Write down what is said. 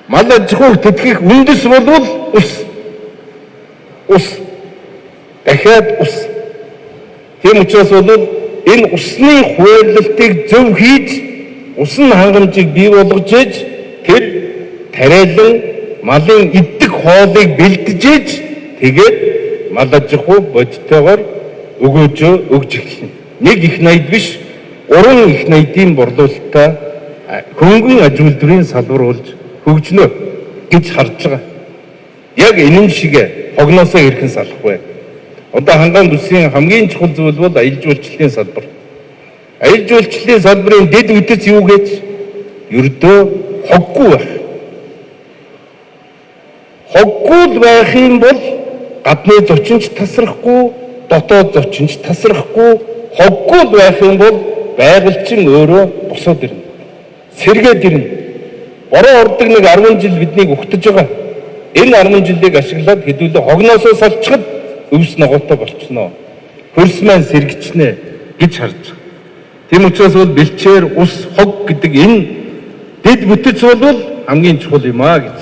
Мал аж ахуйг тэтгэх үндэс болвол ус. Ус. Дахиад ус. Тийм учраас бол энэ усны хуваарлалтыг зөв хийж, усан хангамжийг бий болгож ээж тэр тариалан малын иддэг хоолыг бэлдэж ээж тэгээд мал аж ахуй бодтойгоор өгөөжөө өгж эхэлнэ. Нэг их найд биш, гурван их найдын борлуулалтаа хөнгөн аж үйлдвэрийн салбар болж хөгжнө гэж харж байгаа. Яг энэ шиг хогноосоо хэрхэн салах вэ? Одоо хангаан бүсийн хамгийн чухал зүйл бол аялал жуулчлалын салбар. Аялал жуулчлалын салбарын дэд бүтэц юу гэж ердөө хоггүй байх. Хоггүй л байх юм бол гадны зочинч тасрахгүй, дотоод зочинч тасрахгүй, хоггүй л байх юм бол байгальчин өөрөө босоод ирнэ. Сэргээд ирнэ. Бороо ордог нэг 10 жил биднийг угтаж байгаа. Энэ 10 жилийг ашиглаад хэдүүлээ хогноосоо салчихад өвс ногоотой болчихноо. Хөрс маань сэргэчнэ гэж харж байгаа. Тийм учраас бол бэлчээр, ус, хог гэдэг энэ дэд бүтэц бол хамгийн чухал юм аа гэж.